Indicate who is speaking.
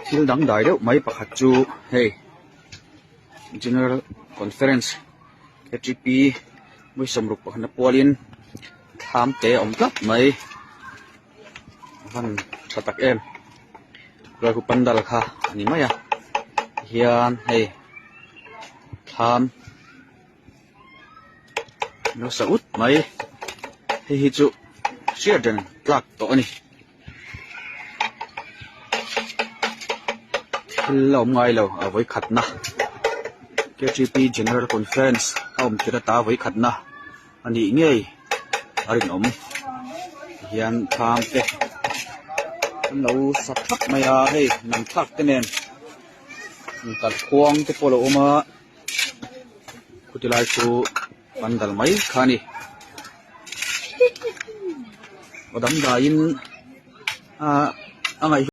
Speaker 1: Thil dangdai deuh mai pakhat chu hei general conference ktp vawisawmruk pakhatna pualin thlam te a awm tlat mai a van tha tak em khulai khu pandal kha a ni mai a tihian hei thlam nasa ut mai hei hi chu hriat reng tlak tawh a ni. Thil a awm ngai lo a vawikhatna ktp General Conference a awm tir ata vawikhatna a nih ngei a rinawm tihian thlam te an lo sa thap mai a hei nam thlak te nen kalkhuang te pawh a lo awm a khuti lai chu pandal mai kha a ni. Aw dangdaiin ah a ngaih.